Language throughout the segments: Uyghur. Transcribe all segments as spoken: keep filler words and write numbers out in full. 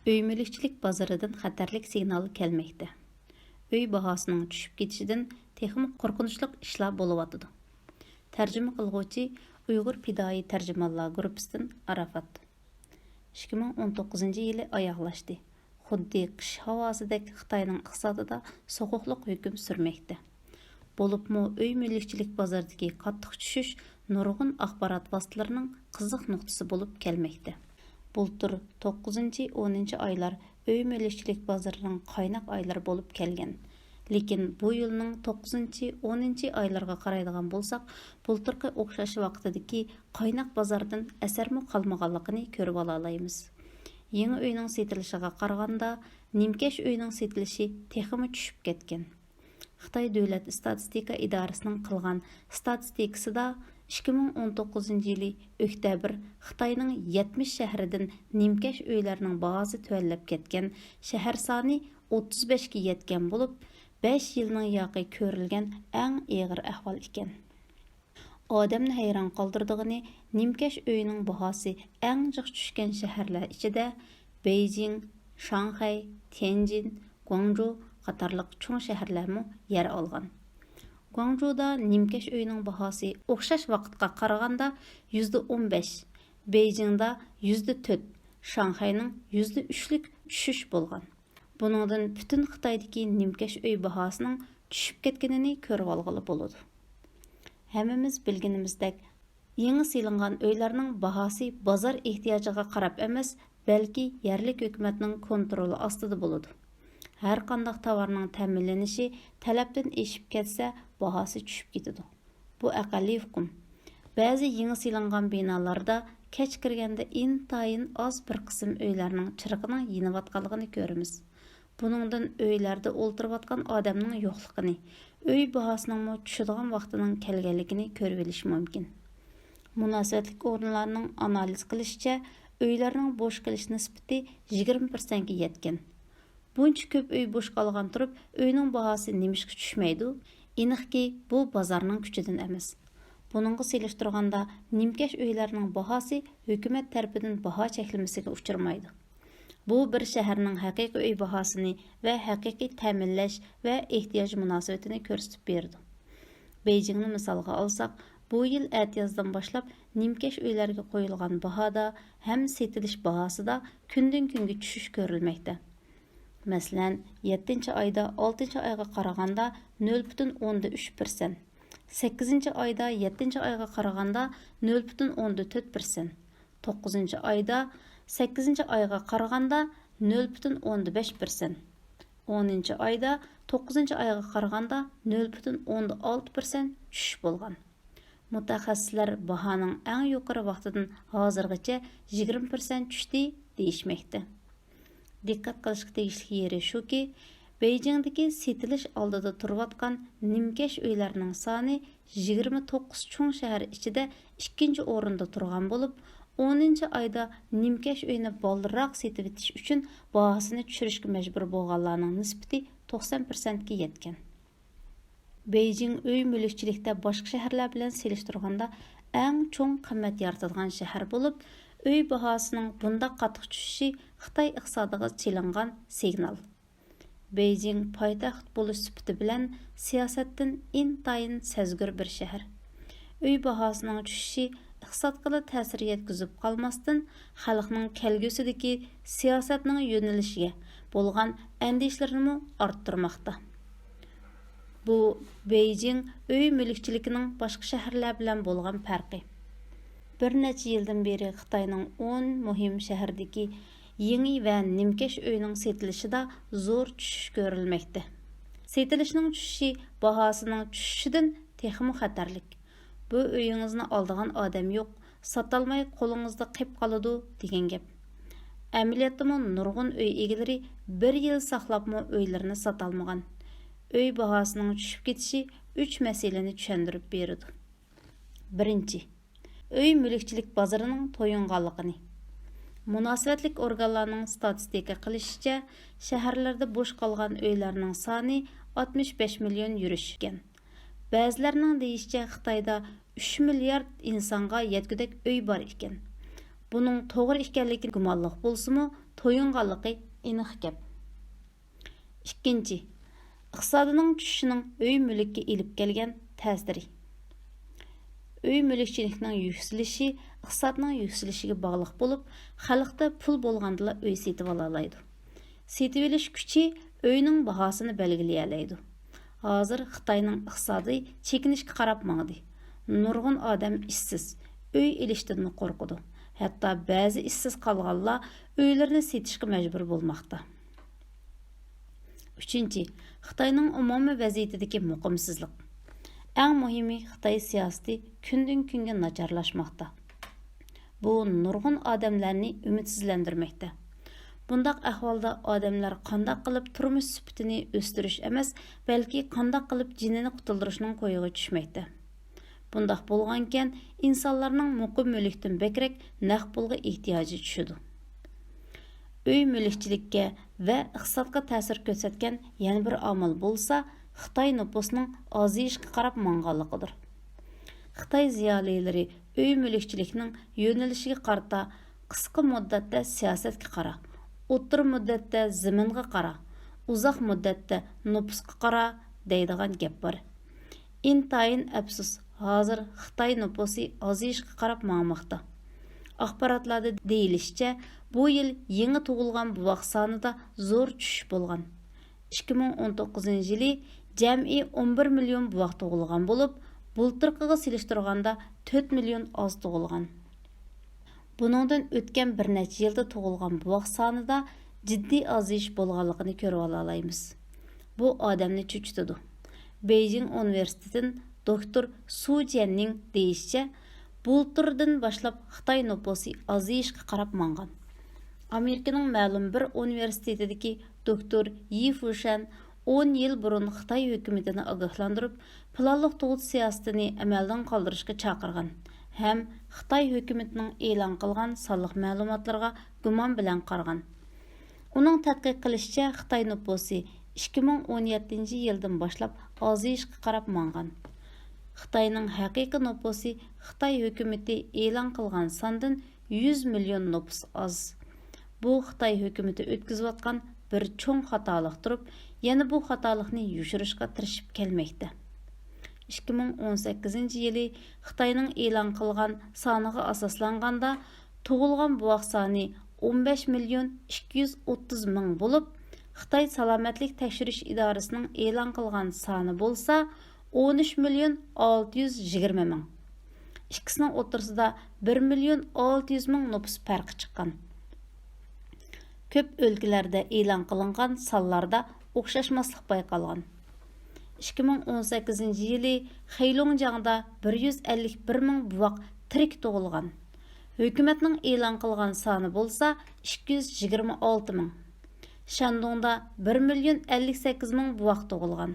ئۆي مۈلۈكچىلىك بازىرىدىن خەتەرلىك سىگنال كەلمەكتە. ئۆي باھاسىنىڭ چۈشۈپ كېتىشىدىن تېخىمۇ قورقۇنچلۇق ئىشلار بولۇۋاتىدۇ. تەرجىمە قىلغۇچى: ئۇيغۇر پىدائىي تەرجىمانلار گۇرۇپپىسىدىن ئاراپات. ئىككى مىڭ ئون توققۇزىنچى يىلى ئاياغلاشتى. خۇددى قىش ھاۋاسىدەك خىتاينىڭ ئىقتىسادىدا سوغۇقلۇق ھۆكۈم سۈرمەكتە. بولۇپمۇ ئۆي مۈلۈكچىلىك بازىرىدىكى قاتتىق چۈشۈش نۇرغۇن ئاخبارات ۋاسىتىلىرىنىڭ قىزىق نۇقتىسى بولۇپ كەلمەكتە. بۇلتۇر توققۇزىنچى، ئونىنچى ئايلار ئۆي مۈلۈكچىلىك بازىرىنىڭ قايناق ئايلىرى بولۇپ كەلگەن. لېكىن بۇ يىلنىڭ توققۇزىنچى، ئونىنچى ئايلىرىغا قارايدىغان بولساق، بۇلتۇرقى ئوخشاش ۋاقىتتىكى قايناق بازاردىن ئەسەرمۇ قالمىغانلىقىنى كۆرۈۋالالايمىز. يېڭى ئۆينىڭ سېتىلىشىغا قارىغاندا، نىمكەش ئۆينىڭ سېتىلىشى تېخىمۇ چۈشۈپ كەتكەن. خىتاي دۆلەت ئىستاتىستىكا ئىدارىسىنىڭ قىلغان ئىستاتىستىكىسىدا، ئىككى مىڭ ئون توققۇزىنچى يىلى ئۆكتەبىر خىتاينىڭ يەتمىش شەھىرىدىن نىمكەش ئۆيلەرنىڭ باھاسى تۆۋەنلەپ كەتكەن شەھەر سانى ئوتتۇز بەشكە يەتكەن بولۇپ، بەش يىلنىڭ ياقى كۆرۈلگەن ئەڭ ئېغىر ئەھۋال ئىكەن. ئادەمنى ھەيران قالدۇرىدىغىنى، نىمكەش ئۆينىڭ باھاسى ئەڭ جىق چۈشكەن شەھەرلەر ئىچىدە بېيجىڭ، شاڭخەي، تيەنجىن، گۇاڭجۇ قاتارلىق چوڭ شەھەرلەرمۇ يەر ئالغان. گۇاڭجۇدا نىمكەش ئۆينىڭ باھاسى ئوخشاش ۋاقىتقا قارىغاندا يۈزدە ئون بەش، بېيجىڭدا يۈزدە تۆت، شاڭخەينىڭ يۈزدە ئۈچلۈك چۈشۈش بولغان. بۇنىڭدىن پۈتۈن خىتايدىكى نىمكەش ئۆي باھاسىنىڭ چۈشۈپ كەتكىنىنى كۆرۈۋالغىلى بولىدۇ. ھەممىمىز بىلگىنىمىزدەك، يېڭى سېلىنغان ئۆيلەرنىڭ باھاسى بازار ئېھتىياجىغا قاراپ ئەمەس، بەلكى يەرلىك ھۆكۈمەتنىڭ كونترولى ئاستىدا بولىدۇ. ھەرقانداق تاۋارنىڭ تەمىنلىنىشى تەلەپتىن ئېشىپ كەتسە، باھاسى چۈشۈپ كېتىدۇ. بۇ ئەقەللىي ئۇقۇم. بەزى يېڭى سېلىنغان بىنالاردا كەچ كىرگەندە ئىنتايىن ئاز بىر قىسىم ئۆيلەرنىڭ چىرىقىنىڭ يېنىۋاتقانلىقىنى كۆرىمىز. بۇنىڭدىن ئۆيلەردە ئولتۇرۇۋاتقان ئادەمنىڭ يوقلۇقىنى، ئۆي باھاسىنىڭمۇ چۈشىدىغان ۋاقتىنىڭ كەلگەنلىكىنى كۆرۈۋېلىش مۇمكىن. مۇناسىۋەتلىك ئورۇنلارنىڭ ئانالىز قىلىشىچە، ئۆيلەرنىڭ بوش قېلىش نىسبىتى يىگىرمە پىرسەنتكە يەتكەن. بۇنچە كۆپ ئۆي بوش قالغان تۇرۇپ، ئۆينىڭ باھاسى نېمىشقا چۈشمەيدۇ؟ ئېنىقكى، بۇ بازارنىڭ كۈچىدىن ئەمەس. بۇنىڭغا سېلىشتۇرغاندا، نىمكەش ئۆيلەرنىڭ باھاسى ھۆكۈمەت تەرىپىدىن باھا چەكلىمىسىگە ئۇچرىمايدۇ. بۇ بىر شەھەرنىڭ ھەقىقىي ئۆي باھاسىنى ۋە ھەقىقىي تەمىنلەش ۋە ئېھتىياج مۇناسىۋىتىنى كۆرسىتىپ بېرىدۇ. بېيجىڭنى مىسالغا ئالساق، بۇ يىل ئەتىيازدىن باشلاپ نىمكەش ئۆيلەرگە قويۇلغان باھادا ھەم سېتىلىش باھاسىدا كۈندىن-كۈنگە چۈشۈش كۆرۈلمەكتە. مەسىلەن، يەتتىنچى ئايدا ئالتىنچى ئايغا قارىغاندا نۆل پۈتۈن ئوندىن ئۈچ پىرسەنت، سەككىزىنچى ئايدا يەتتىنچى ئايغا قارىغاندا نۆل پۈتۈن ئوندىن تۆت پىرسەنت، توققۇزىنچى ئايدا سەككىزىنچى ئايغا قارىغاندا نۆل پۈتۈن ئوندىن بەش پىرسەنت، ئونىنچى ئايدا توققۇزىنچى ئايغا قارىغاندا نۆل پۈتۈن ئوندىن ئالتە پىرسەنت چۈشۈش بولغان. مۇتەخەسسىسلەر باھانىڭ ئەڭ يۇقىرى ۋاقتىدىن ھازىرغىچە يىگىرمە پىرسەنت چۈشتى دېيىشمەكتە. دىققەت قىلىشقا تېگىشلىك يېرى شۇكى، بېيجىڭدىكى سېتىلىش ئالدىدا تۇرۇۋاتقان نىمكەش ئۆيلەرنىڭ سانى يىگىرمە توققۇز چوڭ شەھەر ئىچىدە ئىككىنچى ئورۇندا تۇرغان بولۇپ، ئونىنچى ئايدا نىمكەش ئۆينى بالدۇرراق سېتىۋېتىش ئۈچۈن باھاسىنى چۈشۈرۈشكە مەجبۇر بولغانلارنىڭ نىسبىتى توقسان پىرسەنتكە يەتكەن. بېيجىڭ ئۆي مۈلۈكچىلىكتە باشقا شەھەرلەر بىلەن سېلىشتۇرغاندا ئەڭ چوڭ قىممەت يارىتىدىغان شەھەر بولۇپ، ئۆي باھاسىنىڭ بۇنداق قاتتىق چۈشۈشى خىتاي ئىقتىسادىغا چېلىنغان سىگنال. بېيجىڭ پايتەخت بولۇش سۈپىتى بىلەن سىياسەتتىن ئىنتايىن سەزگۈر بىر شەھەر. ئۆي باھاسىنىڭ چۈشۈشى ئىقتىسادقىلا تەسىر يەتكۈزۈپ قالماستىن، خەلقنىڭ كەلگۈسىدىكى سىياسەتنىڭ يۆنىلىشىگە بولغان ئەندىشىلىرىنىمۇ ئارتتۇرماقتا. بۇ، بېيجىڭ ئۆي مۈلۈكچىلىكىنىڭ باشقا شەھەرلەر بىلەن بولغان پەرقى. بىر نەچچە يىلدىن بېرى خىتاينىڭ ئون مۇھىم شەھىرىدىكى يېڭى ۋە نىمكەش ئۆينىڭ سېتىلىشىدا زور چۈشۈش كۆرۈلمەكتە. سېتىلىشنىڭ چۈشۈشى باھاسىنىڭ چۈشۈشىدىن تېخىمۇ خەتەرلىك. بۇ ئۆيىڭىزنى ئالىدىغان ئادەم يوق، ساتالماي قولىڭىزدا قېپ قالىدۇ دېگەن گەپ. ئەمەلىيەتتىمۇ نۇرغۇن ئۆي ئىگىلىرى بىر يىل ساقلاپمۇ ئۆيلىرىنى ساتالمىغان. ئۆي باھاسىنىڭ چۈشۈپ كېتىشى ئۈچ مەسىلىنى چۈشەندۈرۈپ بېرىدۇ. بىرىنچى، ئۆي مۈلۈكچىلىك بازىرىنىڭ تويۇنغانلىقىنى. مۇناسىۋەتلىك ئورگانلارنىڭ ستاتىستىكا قىلىشىچە، شەھەرلەردە بوش قالغان ئۆيلەرنىڭ سانى ئاتمىش بەش مىليون يۈرۈشكەن. بەزىلەرنىڭ دېيىشىچە، خىتايدا ئۈچ مىليارد ئىنسانغا يەتكۈدەك ئۆي بار ئىكەن. بۇنىڭ توغرا ئىكەنلىكى گۇمانلىق بولسىمۇ، تويۇنغانلىقى ئېنىق گەپ. ئىككىنچى، ئىقتىسادىنىڭ چۈشۈشىنىڭ ئۆي مۈلۈككە ئېلىپ كەلگەن تەسىرى. ئۆي مۈلۈكچىلىكنىڭ يۈكسىلىشى ئىقتىسادنىڭ يۈكسىلىشىگە باغلىق بولۇپ، خەلقتە پۇل بولغاندىلا ئۆي سېتىۋالالايدۇ. سېتىۋېلىش كۈچى ئۆينىڭ باھاسىنى بەلگىلىيەلەيدۇ. ھازىر خىتاينىڭ ئىقتىسادى چېكىنىشكە قاراپ ماڭدى. نۇرغۇن ئادەم ئىشسىز، ئۆي ئېلىشتىنمۇ قورقىدۇ. ھەتتا بەزى ئىشسىز قالغانلار ئۆيلىرىنى سېتىشقا مەجبۇر بولماقتا. ئۈچىنچى، خىتاينىڭ ئومۇمىي ۋەزىيىتىدىكى مۇقىمسىزلىق. ئەڭ مۇھىمى، خىتاي سىياسىتى كۈندىن-كۈنگە ناچارلاشماقتا. بۇ نۇرغۇن ئادەملەرنى ئۈمىدسىزلەندۈرمەكتە. بۇنداق ئەھۋالدا ئادەملەر قانداق قىلىپ تۇرمۇش سۈپىتىنى ئۆستۈرۈش ئەمەس، بەلكى قانداق قىلىپ جېنىنى قۇتۇلدۇرۇشنىڭ كويىغا چۈشمەكتە. بۇنداق بولغانىكەن، ئىنسانلارنىڭ مۇقىم مۈلۈكتىن بەكرەك نەق پۇلغا ئېھتىياجى چۈشىدۇ. ئۆي مۈلۈكچىلىككە ۋە ئىقتىسادقا تەسىر كۆرسەتكەن يەنە بىر ئامىل بولسا، خىتاي نوپۇسىنىڭ ئازىيىشقا قاراپ ماڭغانلىقىدۇر. خىتاي زىيالىيلىرى ئۆي مۈلۈكچىلىكنىڭ يۆنىلىشىگە قارىتا قىسقا مۇددەتتە سىياسەتكە قارا، ئوتتۇرا مۇددەتتە زېمىنغا قارا، ئۇزاق مۇددەتتە نوپۇسقا قارا دەيدىغان گەپ بار. ئىنتايىن ئەپسۇس، ھازىر خىتاي نوپۇسى ئازىيىشقا قاراپ ماڭماقتا. ئاخباراتلاردا دېيىلىشىچە، بۇ يىل يېڭى تۇغۇلغان بوۋاق سانىدا زور چۈشۈش بولغان. ئىككى مىڭ ئون توققۇزىنچى يىلى جەمئىي ئون بىر مىليون بوۋاق تۇغۇلغان بولۇپ، بۇلتۇرقىغا سېلىشتۇرغاندا تۆت مىليون ئاز تۇغۇلغان. بۇنىڭدىن ئۆتكەن بىر نەچچە يىلدا تۇغۇلغان بوۋاق سانىدا جىددىي ئازىيىش بولغانلىقىنى كۆرۈۋالالايمىز. بۇ ئادەمنى چۆچۈتىدۇ. بېيجىڭ ئۇنىۋېرسىتېتىدىن دوكتور سۇ جيەننىڭ دېيىشىچە، بۇلتۇردىن باشلاپ خىتاي نوپۇسى ئازىيىشقا قاراپ ماڭغان. ئامېرىكىنىڭ مەلۇم بىر ئۇنىۋېرسىتېتىدىكى دوكتور يى فۇشەن ئون يىل بۇرۇن خىتاي ھۆكۈمىتىنى ئاگاھلاندۇرۇپ، پىلانلىق تۇغۇت سىياسىتىنى ئەمەلدىن قالدۇرۇشقا چاقىرغان ھەم خىتاي ھۆكۈمىتىنىڭ ئېلان قىلغان سانلىق مەلۇماتلىرىغا گۇمان بىلەن قارىغان. ئۇنىڭ تەتقىق قىلىشىچە، خىتاي نوپۇسى ئىككى مىڭ ئون يەتتىنچى يىلدىن باشلاپ ئازىيىشقا قاراپ ماڭغان. خىتاينىڭ ھەقىقىي نوپۇسى خىتاي ھۆكۈمىتى ئېلان قىلغان ساندىن يۈز مىليون نوپۇس ئاز. بۇ خىتاي ھۆكۈمىتى ئۆتكۈزۈۋاتقان بىر چوڭ خاتالىق تۇرۇپ، يەنە بۇ خاتالىقنى يوشۇرۇشقا تىرىشىپ كەلمەكتە. ئىككى مىڭ ئون سەككىزىنچى يىلى خىتاينىڭ ئېلان قىلغان سانىغا ئاساسلانغاندا، تۇغۇلغان بوۋاق سانى ئون بەش مىليون ئىككى يۈز ئوتتۇز مىڭ بولۇپ، خىتاي سالامەتلىك تەكشۈرۈش ئىدارىسىنىڭ ئېلان قىلغان سانى بولسا ئون ئۈچ مىليون ئالتە يۈز يىگىرمە مىڭ. ئىككىسىنىڭ ئوتتۇرىسىدا بىر مىليون ئالتە يۈز مىڭ نوپۇس پەرقى چىققان. كۆپ ئۆلكىلەردە ئېلان قىلىنغان سانلاردا ئوخشاشماسلىق بايقالغان. ئىككى مىڭ ئون سەككىزىنچى يىلى خېيلۇڭجياڭدا بىر يۈز ئەللىك بىر مىڭ بوۋاق تىرىك تۇغۇلغان. ھۆكۈمەتنىڭ ئېلان قىلغان سانى بولسا ئىككى يۈز يىگىرمە ئالتە مىڭ. شەندۇڭدا بىر مىليون ئەللىك سەككىز مىڭ بوۋاق تۇغۇلغان.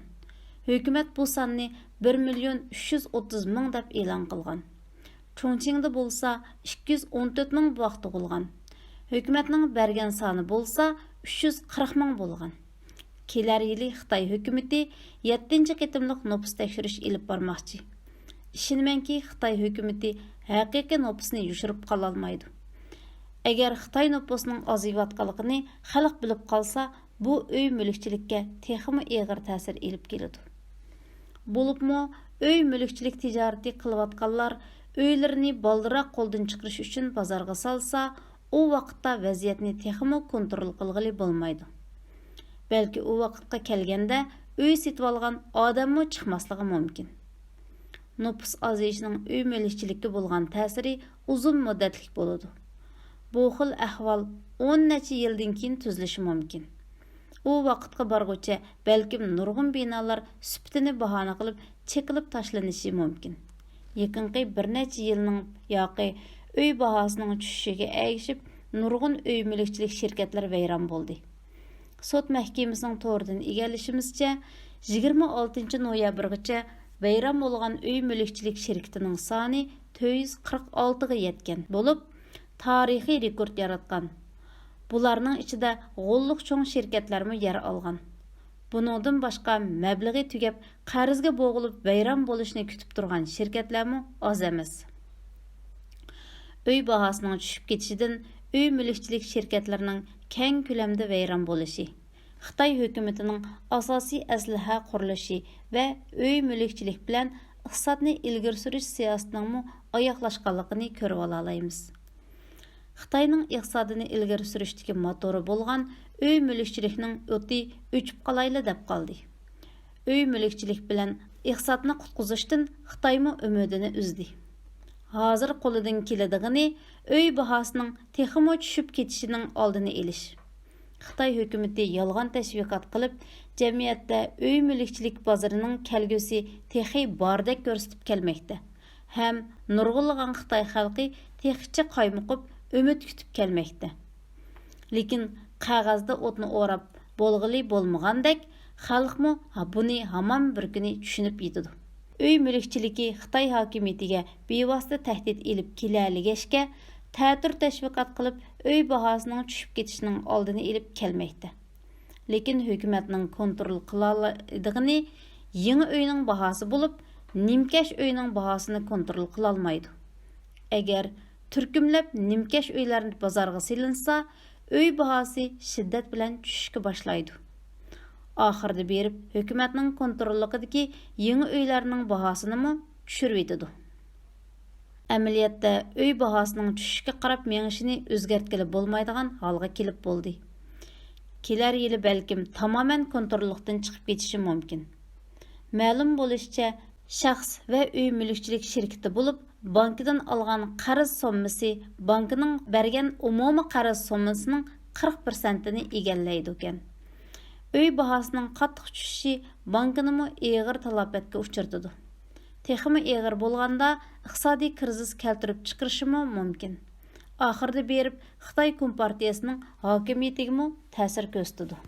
ھۆكۈمەت بۇ ساننى بىر مىليون ئۈچ يۈز ئوتتۇز مىڭ دەپ ئېلان قىلغان. چۇڭچىڭدا بولسا ئىككى يۈز ئون تۆت مىڭ بوۋاق تۇغۇلغان. ھۆكۈمەتنىڭ بەرگەن سانى بولسا ئۈچ يۈز قىرىق مىڭ بولغان. كېلەر يىلى خىتاي ھۆكۈمىتى يەتتىنچى قېتىملىق نوپۇس تەكشۈرۈش ئېلىپ بارماقچى. ئىشىنىمەنكى، خىتاي ھۆكۈمىتى ھەقىقىي نوپۇسنى يوشۇرۇپ قالالمايدۇ. ئەگەر خىتاي نوپۇسىنىڭ ئازىيىۋاتقانلىقىنى خەلق بىلىپ قالسا، بۇ ئۆي مۈلۈكچىلىككە تېخىمۇ ئېغىر تەسىر ئېلىپ كېلىدۇ. بولۇپمۇ ئۆي مۈلۈكچىلىك تىجارىتى قىلىۋاتقانلار ئۆيلىرىنى بالدۇرراق قولدىن چىقىرىش ئۈچۈن بازارغا سالسا، ئۇ ۋاقىتتا ۋەزىيەتنى تېخىمۇ كونترول قىلغىلى بولمايدۇ. بەلكى ئۇ ۋاقىتقا كەلگەندە ئۆي سېتىۋالغان ئادەممۇ چىقماسلىقى مۇمكىن. نوپۇس ئازىيىشىنىڭ ئۆي مۈلۈكچىلىككە بولغان تەسىرى ئۇزۇن مۇددەتلىك بولىدۇ. بۇ خىل ئەھۋال ئون نەچچە يىلدىن كېيىن تۈزىلىشى مۇمكىن. ئۇ ۋاقىتقا بارغۇچە بەلكىم نۇرغۇن بىنالار سۈپىتىنى باھانە قىلىپ چېكىلىپ تاشلىنىشى مۇمكىن. يېقىنقى بىر نەچچە يىلنىڭ ياقى ئۆي باھاسىنىڭ چۈشۈشىگە ئەگىشىپ، نۇرغۇن ئۆي مۈلۈكچىلىك شىركەتلىرى ۋەيران بولدى. سوت مەھكىمىسىنىڭ تورىدىن ئىگىلىشىمىزچە، يىگىرمە ئالتىنچى نويابىرغىچە ۋەيران بولغان ئۆي مۈلۈكچىلىك شىركىتىنىڭ سانى تۆت يۈز قىرىق ئالتىغا يەتكەن بولۇپ، تارىخىي رېكورت ياراتقان. بۇلارنىڭ ئىچىدە غوللۇق چوڭ شىركەتلەرمۇ يەر ئالغان. بۇنىڭدىن باشقا، مەبلىغى تۈگەپ، قەرزگە بوغۇلۇپ ۋەيران بولۇشنى كۈتۈپ تۇرغان شىركەتلەرمۇ ئاز ئەمەس. ئۆي باھاسىنىڭ چۈشۈپ كېتىشىدىن ئۆي مۈلۈكچىلىك شىركەتلىرىنىڭ كەڭ كۆلەمدە ۋەيران بولۇشى، خىتاي ھۆكۈمىتىنىڭ ئاساسىي ئەسلىھە قۇرۇلۇشى ۋە ئۆي مۈلۈكچىلىك بىلەن ئىقتىسادنى ئىلگىرى سۈرۈش سىياسىتىنىڭمۇ ئاياغلاشقانلىقىنى كۆرۈۋالالايمىز. خىتاينىڭ ئىقتىسادىنى ئىلگىرى سۈرۈشتىكى موتورى بولغان ئۆي مۈلۈكچىلىكنىڭ ئوتى ئۆچۈپ قالايلا دەپ قالدى. ئۆي مۈلۈكچىلىك بىلەن ئىقتىسادنى قۇتقۇزۇشتىن خىتايمۇ ئۈمىدىنى ئۈزدى. ھازىر قولىدىن كېلىدىغىنى ئۆي باھاسىنىڭ تېخىمۇ چۈشۈپ كېتىشىنىڭ ئالدىنى ئېلىش. خىتاي ھۆكۈمىتى يالغان تەشۋىقات قىلىپ، جەمئىيەتتە ئۆي مۈلۈكچىلىك بازىرىنىڭ كەلگۈسى تېخى باردەك كۆرسىتىپ كەلمەكتە ھەم نۇرغۇنلىغان خىتاي خەلقى تېخىچە قايمۇقۇپ، ئۈمىد كۈتۈپ كەلمەكتە. لېكىن قەغەزدە ئوتنى ئوراپ بولغىلى بولمىغاندەك، خەلقمۇ ھا-، بۇنى ھامان بىر كۈنى چۈشىنىپ يېتىدۇ. ئۆي مۈلۈكچىلىكى خىتاي ھاكىمىيىتىگە بىۋاسىتە تەھدىت ئېلىپ كېلەلىگەچكە، تەتۈر تەشۋىقات قىلىپ، ئۆي باھاسىنىڭ چۈشۈپ كېتىشىنىڭ ئالدىنى ئېلىپ كەلمەكتە. لېكىن ھۆكۈمەتنىڭ كونترول قىلالايدىغىنى يېڭى ئۆينىڭ باھاسى بولۇپ، نىمكەش ئۆينىڭ باھاسىنى كونترول قىلالمايدۇ. ئەگەر تۈركۈملەپ نىمكەش ئۆيلەرنى بازارغا سېلىنسا، ئۆي باھاسى شىددەت بىلەن چۈشۈشكە باشلايدۇ. ئاخىرىدا بېرىپ ھۆكۈمەتنىڭ كونتروللۇقىدىكى يېڭى ئۆيلەرنىڭ باھاسىنىمۇ چۈشۈرۈۋېتىدۇ. ئەمەلىيەتتە ئۆي باھاسىنىڭ چۈشۈشكە قاراپ مېڭىشىنى ئۆزگەرتكىلى بولمايدىغان ھالغا كېلىپ بولدى. كېلەر يىلى بەلكىم تامامەن كونتروللۇقتىن چىقىپ كېتىشى مۇمكىن. مەلۇم بولۇشىچە، شەخس ۋە ئۆي مۈلۈكچىلىك شىركىتى بولۇپ، بانكىدىن ئالغان قەرز سوممىسى بانكىنىڭ بەرگەن ئومۇمىي قەرز سوممىسىنىڭ قىرىق پىرسەنتىنى ئىگىلەيدىكەن. ئۆي باھاسىنىڭ قاتتىق چۈشۈشى بانكىنىمۇ ئېغىر تالاپەتكە ئۇچرىتىدۇ. تېخىمۇ ئېغىر بولغاندا، ئىقتىسادىي كىرىزىس كەلتۈرۈپ چىقىرىشىمۇ مۇمكىن. ئاخىرىدا بېرىپ خىتاي كومپارتىيەسىنىڭ ھاكىمىيىتىگىمۇ تەسىر كۆرسىتىدۇ.